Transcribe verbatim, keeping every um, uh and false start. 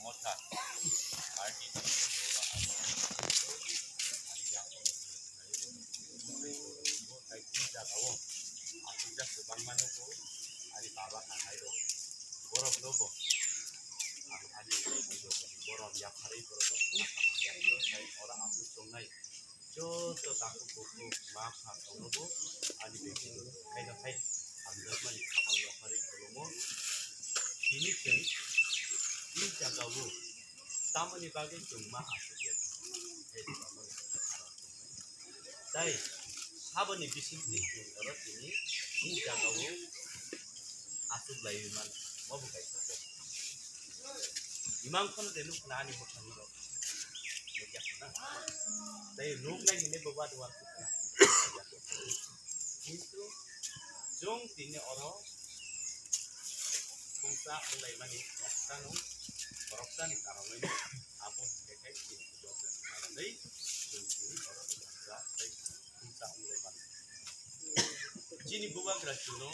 Motha party ni ani yakung tei twi jagao aswkjak kwbangma nugo ani baba kakai rok. Borok no bo ang ani borok yapharwi borok no kaham yakung tei oro aswk tongnai. Joto takhuk bukhuk ma pha tongnobo ani bwkhwino khaina khai hamjakmani khapang yapharwi khulumo. Tini chwng twi jagao tamoni bagwi chwng ma aswk ya tei saboni bisingtwi chwng oro tini twi jagao aswk laiwi mano. Mobo kaisa kok. Imang khono de nuk khna ani bwkhang rok. Nuk ya khna. Tei nuk nai hine bo ba duar khna. Kintu jong tini oro khungsa wnglaimani yaktano khoroksani karonwi abo hingke khe chini bwbagra manwi chwng tini oro khungsa tei khungsa wnglaimani. Chini bwbagra chwngno